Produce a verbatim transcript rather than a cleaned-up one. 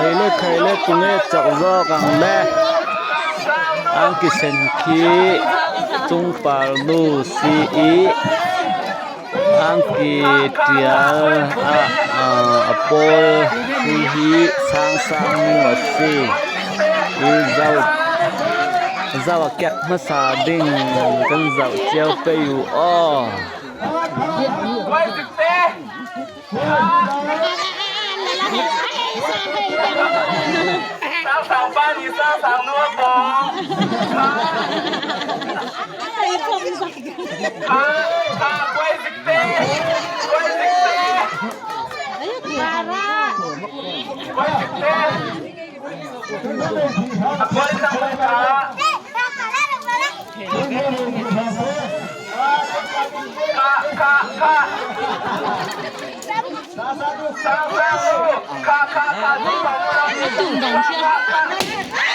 Khaile, khaile, tunge chak zawk ang le. Ang kisen khi chungpal nu si i. Ang ki tial a, a, a pawl hi hi sang sang nu a si. I zau, zau a kiak hmasa ding kan zau ciau pei u aw. Sang sang pa ni sang sang nu a pawng. Kha, kha, kuai zik te. Kuai zik te. Kuai zik te. A kuai sang le ka. Kha, kha, kha. Sang sang nu. Kha, kha, kha. Kha, kha, kha.